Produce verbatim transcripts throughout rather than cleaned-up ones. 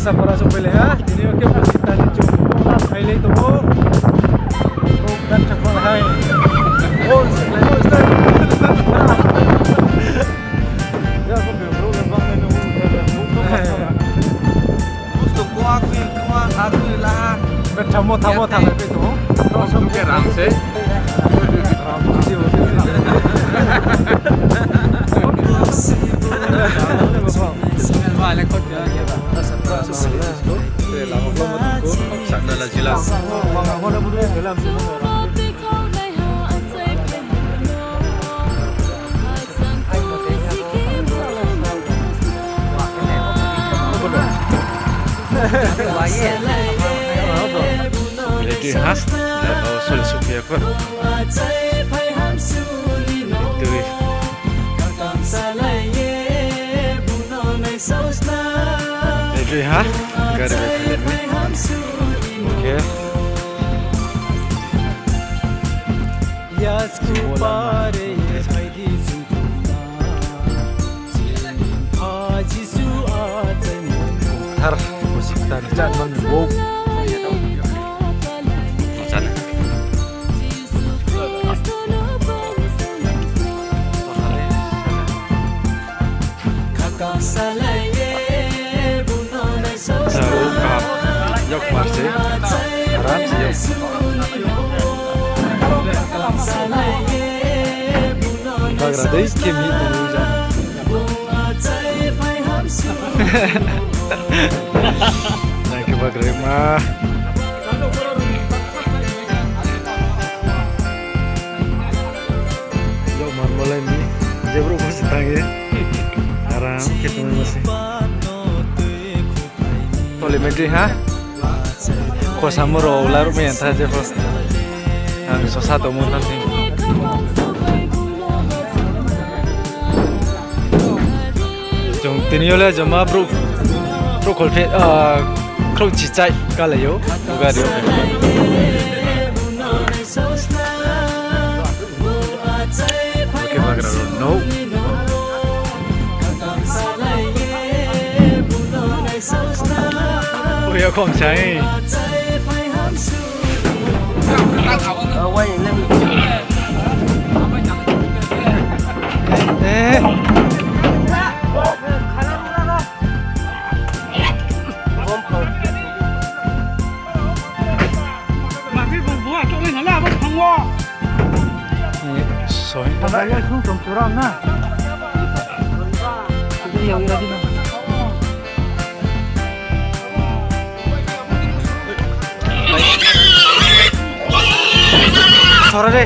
Para souhphai lai ha, tini yo khe bo sita ni chung phailai tong ou. Bo betha pho hai. Betha motha motha phai tong ou. Rang se. Ready ha? Jaba o soli suh ya kho. Tui. Ready ha? Gari bai phai lai mi. Okay. Thar, bo sita ni chan man bo. Chan. Sa o kaham. Yok mar se. Aram se yok. Bagra dei khe mi tong ou jang. Nai khe bagra ma. Yok mar malai mi. Je brouh pho se tang ye. Aram khe tongma se. Toli meeting ha? Khosamo rao laruh mai ya tha je pho. Ang sosa tongmo tha thing. Chung tini yo le joma brouh, brouh kholpheh, ah, khrouhchi chai kalai ou, bo gari ou. Bo khe bagra rao no. Oi, ya khom sai. Eh. Sora de.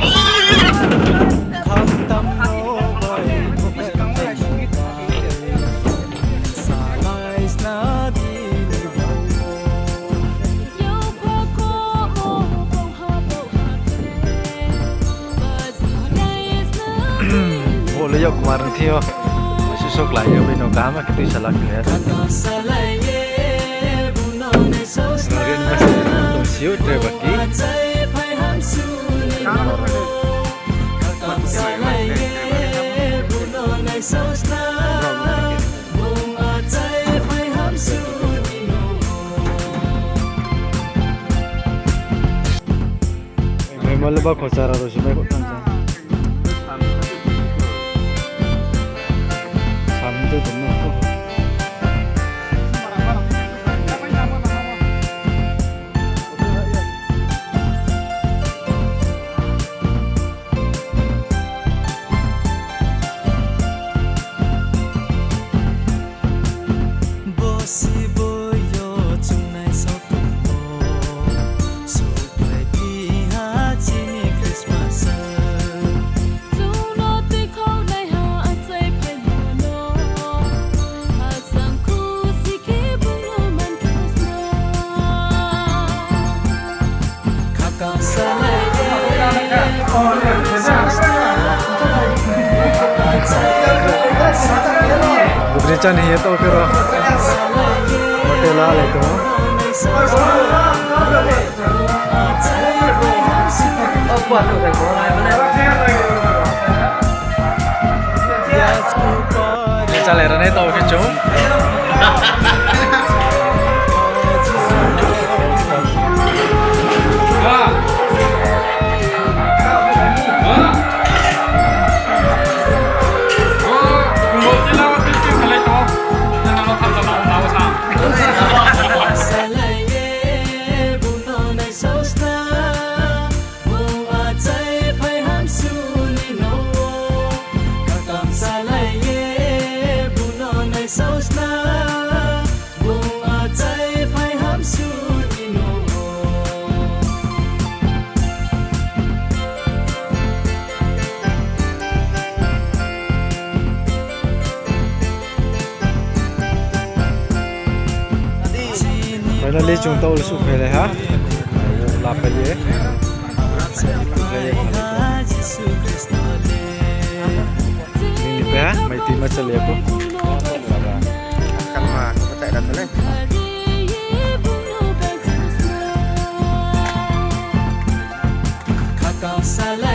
Bo le yok mar thing yo. Suso klái ya, bini kaham khe tuisa la khe ya. Rari ni masa tong si ou, driver ki. Mai male ba khochara rao se mai kho thanng sa. Sam tui tong no. Bo si bo yo chung nai sa tong ou, souhphai phi ha chini Christmas. Chung no tuikhouh naiha achai phaimo no, khakchang khusi khe bung no man kha sna. Bukri chan hing ye tao khe ro. Hotel a le tong ou. Chalai ra nai tao khe chung. Finally, chung taoh le suhphailai ha. Laphai ye. Nini pe ha, mai tui ma chale ya pho. Kangma, kachai ra tha le. Khakau sala